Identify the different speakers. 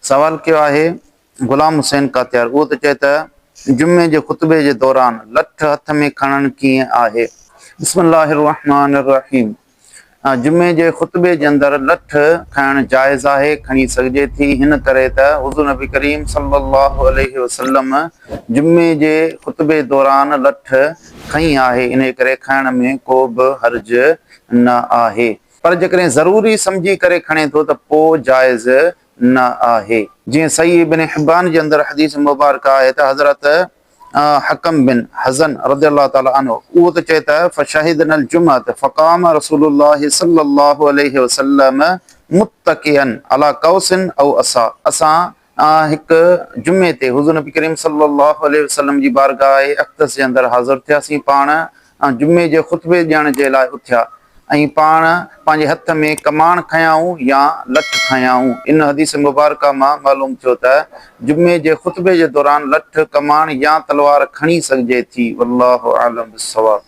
Speaker 1: سوال ڪيو آهي غلام حسين ڪاتيار اهو ٿو چئي ته جمعي جي خطبي جي دوران لٺ هٿ ۾ کڻڻ ڪيئن آهي؟ بسم الله الرحمٰن الرحيم جمعي جي خطبي جي اندر لٺ کڻڻ جائز آهي، کڻي سگهجي ٿي، هن ڪري ته حضور نبي ڪريم صلي الله عليه وسلم جمعي جي خطبي دوران لٺ کنئي آهي، انهي ڪري کڻڻ ۾ ڪو به حرج نه آهي، پر جيڪڏهن ضروري سمجهي ڪري کڻي ٿو ته پوء جائز نه آهي. جيئن صحيح ابن حبان جي اندر حديث مبارڪه آهي ته حضرت حڪم بن حزن رضي الله تعالٰي عنه اهو ٿو چئي ته فشهدنا الجمعة فقام رسول الله صلي الله عليه وسلم متڪئا علي قوس او عصا اسان هڪ جمعي تي حضور نبي ڪريم صلي الله عليه وسلم جي بارگاهه اقدس جي اندر حاضر ٿياسين پاڻ جمعي جي خطبي ڏيڻ جي لاء اٿيا ۽ پاڻ پنهنجي هٿ ۾ ڪماڻ کنيائون يا لٺ کنيائون. ان حديث مبارڪه مان معلوم ٿيو ته جمعي جي خطبي جي دوران لٺ، ڪماڻ يا تلوار کڻي سگهجي ٿي. والله اعلم بالصواب.